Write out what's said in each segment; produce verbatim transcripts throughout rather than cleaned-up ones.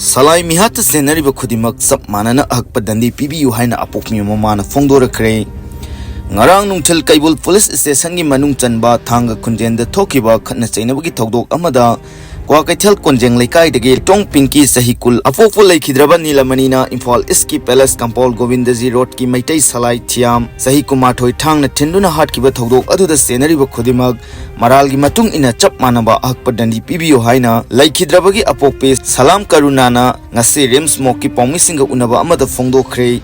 ꯁꯂꯥꯏ ꯃꯤꯍꯥꯠꯇ ꯆꯦꯟꯅꯔꯤꯕ ꯈꯨꯗꯤꯡꯃꯛ ꯆꯞ ꯃꯥꯟꯅꯅ ꯑꯍꯛꯄ ꯗꯟꯗꯤ ꯄꯤꯕꯤꯌꯨ ꯍꯥꯏꯅ ꯑꯄꯣꯛꯄꯤ ꯃꯃꯥꯅ ꯐꯣꯡꯗꯣꯔꯛꯈ꯭ꯔꯦ꯫ ꯉꯔꯥꯡ ꯅꯨꯡꯊꯤꯜ ꯀꯩꯕꯨꯜ ꯄꯨꯂꯤꯁ ꯁ꯭ꯇꯦꯁꯟꯒꯤ ꯃꯅꯨꯡ ꯆꯟꯕ ꯊꯥꯡꯒ ꯈꯨꯟꯖꯦꯟꯗ ꯊꯣꯛꯈꯤꯕ ꯈꯠꯅ ꯆꯩꯅꯕꯒꯤ ꯊꯧꯗꯣꯛ ꯑꯃꯗ ꯀ꯭ꯋꯥꯀꯩꯊꯦꯜ ꯀꯣꯟꯖꯦꯡ ꯂꯩꯀꯥꯏꯗꯒꯤ ꯇꯣꯡ ꯄꯤꯡꯀꯤ ꯆꯍꯤ ꯀꯨꯟ ꯑꯄꯣꯛꯄ ꯂꯩꯈꯤꯗ꯭ꯔꯕ ꯅꯤꯂꯃꯅꯤꯅ ꯏꯝꯐꯥꯜ ꯏꯁꯀꯤ ꯄꯦꯂꯦꯁ ꯀꯝꯄꯥꯎꯜ ꯒꯣꯕꯤꯟꯗꯖꯤ ꯔꯣꯗꯀꯤ ꯃꯩꯇꯩ ꯁꯂꯥꯏ ꯊꯤꯌꯥꯝ ꯆꯍꯤ ꯀꯨꯟꯃꯥꯊꯣꯏ ꯊꯥꯡꯅ ꯊꯤꯟꯗꯨꯅ ꯍꯥꯠꯈꯤꯕ ꯊꯧꯗꯣꯛ ꯑꯗꯨꯗ ꯆꯦꯟꯅꯔꯤꯕ ꯈꯨꯗꯤꯡꯃꯛ ꯃꯔꯥꯜꯒꯤ ꯃꯇꯨꯡ ꯏꯟꯅ ꯆꯞ ꯃꯥꯟꯅꯕ ꯑꯍꯛꯄ ꯗꯟꯗꯤ ꯄꯤꯕꯤꯌꯨ ꯍꯥꯏꯅ ꯂꯩꯈꯤꯗ꯭ꯔꯕꯒꯤ ꯑꯄꯣꯛꯄꯤ ꯁꯂꯥꯝ ꯀꯔꯨꯅꯥꯅ ꯉꯁꯤ ꯔꯤꯝꯁ ꯃꯣꯛꯀꯤ ꯄꯥꯎꯃꯤꯁꯤꯡꯒ ꯎꯅꯕ ꯑꯃꯗ ꯐꯣꯡꯗꯣꯛꯈ꯭ꯔꯦ꯫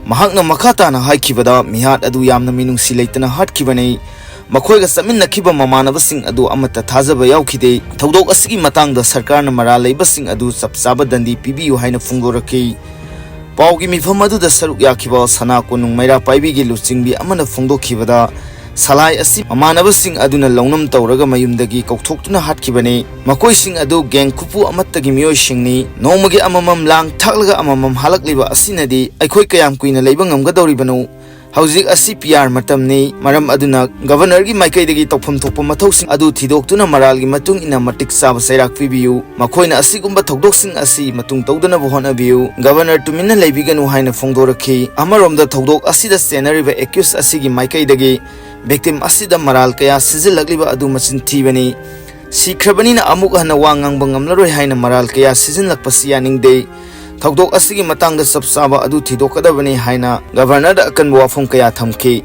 ꯃꯍꯥꯛꯅ ꯃꯈꯥ ꯇꯥꯅ ꯍꯥꯏꯈꯤꯕꯗ, ꯃꯤꯍꯥꯠ ꯑꯗꯨ ꯌꯥꯝꯅ ꯃꯤꯅꯨꯡꯁꯤ ꯂꯩꯇꯅ ꯍꯥꯠꯈꯤꯕꯅꯤ꯫ ꯃꯈꯣꯏꯒ ꯆꯠꯃꯤꯟꯅꯈꯤꯕ ꯃꯃꯥꯟꯅꯕꯁꯤꯡ ꯑꯗꯨ ꯑꯃꯠꯇ ꯊꯥꯖꯕ ꯌꯥꯎꯈꯤꯗꯦ꯫ ꯊꯧꯗꯣꯛ ꯑꯁꯤꯒꯤ ꯃꯇꯥꯡꯗ ꯁꯔꯀꯥꯔꯅ ꯃꯔꯥꯜ ꯂꯩꯕꯁꯤꯡ ꯑꯗꯨ ꯆꯞ ꯆꯥꯕ ꯗꯟꯗꯤ ꯄꯤꯕꯤꯌꯨ ꯍꯥꯏꯅ ꯐꯣꯡꯗꯣꯔꯛꯈꯤ꯫ ꯄꯥꯎꯒꯤ ꯃꯤꯐꯝ ꯑꯗꯨꯗ ꯁꯔꯨꯛ ꯌꯥꯈꯤꯕ ꯁꯅꯥ ꯀꯣꯅꯨꯡ ꯃꯩꯔꯥ ꯄꯥꯏꯕꯤꯒꯤ ꯂꯨꯆꯤꯡꯕꯤ ꯑꯃꯅ ꯐꯣꯡꯗꯣꯛꯈꯤꯕꯗ, ꯁꯂꯥꯏ ꯑꯁꯤ ꯃꯃꯥꯟꯅꯕꯁꯤꯡ ꯑꯗꯨꯅ ꯂꯧꯅꯝ ꯇꯧꯔꯒ ꯃꯌꯨꯝꯗꯒꯤ ꯀꯧꯊꯣꯛꯇꯨꯅ ꯍꯥꯠꯈꯤꯕꯅꯤ꯫ ꯃꯈꯣꯏꯁꯤꯡ ꯑꯗꯨ ꯒꯦꯡ ꯈꯨꯄꯨ ꯑꯃꯠꯇꯒꯤ ꯃꯤꯑꯣꯏꯁꯤꯡꯅꯤ꯫ ꯅꯣꯡꯃꯒꯤ ꯑꯃꯃꯝ ꯂꯥꯡ ꯊꯥꯛꯂꯒ ꯑꯃꯃꯝ ꯍꯥꯜꯂꯛꯂꯤꯕ ꯑꯁꯤꯅꯗꯤ ꯑꯩꯈꯣꯏ ꯀꯌꯥꯝ ꯀꯨꯏꯅ ꯂꯩꯕ ꯉꯝꯒꯗꯧꯔꯤꯕꯅꯣ? ꯍꯧꯖꯤꯛ ꯑꯁꯤ ꯄꯤ ꯑꯥꯔ ꯃꯇꯝꯅꯤ꯫ ꯃꯔꯝ ꯑꯗꯨꯅ ꯒꯚꯔꯅꯔꯒꯤ ꯃꯥꯏꯀꯩꯗꯒꯤ ꯇꯧꯐꯝ ꯊꯣꯛꯄ ꯃꯊꯧꯁꯤꯡ ꯑꯗꯨ ꯊꯤꯗꯣꯛꯇꯨꯅ ꯃꯔꯥꯜꯒꯤ ꯃꯇꯨꯡ ꯏꯟꯅ ꯃꯇꯤꯛ ꯆꯥꯕ ꯆꯩꯔꯥꯛ ꯄꯤꯕꯤꯌꯨ꯫ ꯃꯈꯣꯏꯅ ꯑꯁꯤꯒꯨꯝꯕ ꯊꯧꯗꯣꯛꯁꯤꯡ ꯑꯁꯤ ꯃꯇꯨꯡ ꯇꯧꯗꯅꯕ ꯍꯣꯠꯅꯕꯤꯌꯨ꯫ ꯒꯚꯔꯅꯔ ꯇꯨꯃꯤꯟꯅ ꯂꯩꯕꯤꯒꯅꯨ ꯍꯥꯏꯅ ꯐꯣꯡꯗꯣꯔꯛꯈꯤ꯫ ꯑꯃꯔꯣꯝꯗ ꯊꯧꯗꯣꯛ ꯑꯁꯤꯗ ꯆꯦꯟꯅꯔꯤꯕ ꯑꯦꯀ꯭ꯌꯨꯁ ꯑꯁꯤꯒꯤ ꯃꯥꯏꯀꯩꯗꯒꯤ ꯚꯤꯛꯇꯤꯝ ꯑꯁꯤꯗ ꯃꯔꯥꯜ ꯀꯌꯥ ꯁꯤꯖꯤꯜꯂꯛꯂꯤꯕ ꯑꯗꯨ ꯃꯆꯤꯟ ꯊꯤꯕꯅꯤ꯫ ꯁꯤꯈ꯭ꯔꯕꯅꯤꯅ ꯑꯃꯨꯛ ꯍꯟꯅ ꯋꯥ ꯉꯥꯡꯕ ꯉꯝꯂꯔꯣꯏ ꯍꯥꯏꯅ ꯃꯔꯥꯜ ꯀꯌꯥ ꯁꯤꯖꯤꯜꯂꯛꯄꯁꯤ ꯌꯥꯅꯤꯡꯗꯦ꯫ ꯊꯧꯗꯣꯛ ꯑꯁꯤꯒꯤ ꯃꯇꯥꯡꯗ ꯆꯞ ꯆꯥꯕ ꯑꯗꯨ ꯊꯤꯗꯣꯛꯀꯗꯕꯅꯤ ꯍꯥꯏꯅ ꯒꯚꯔꯅꯔꯗ ꯑꯀꯟꯕ ꯋꯥꯐꯝ ꯀꯌꯥ ꯊꯝꯈꯤ꯫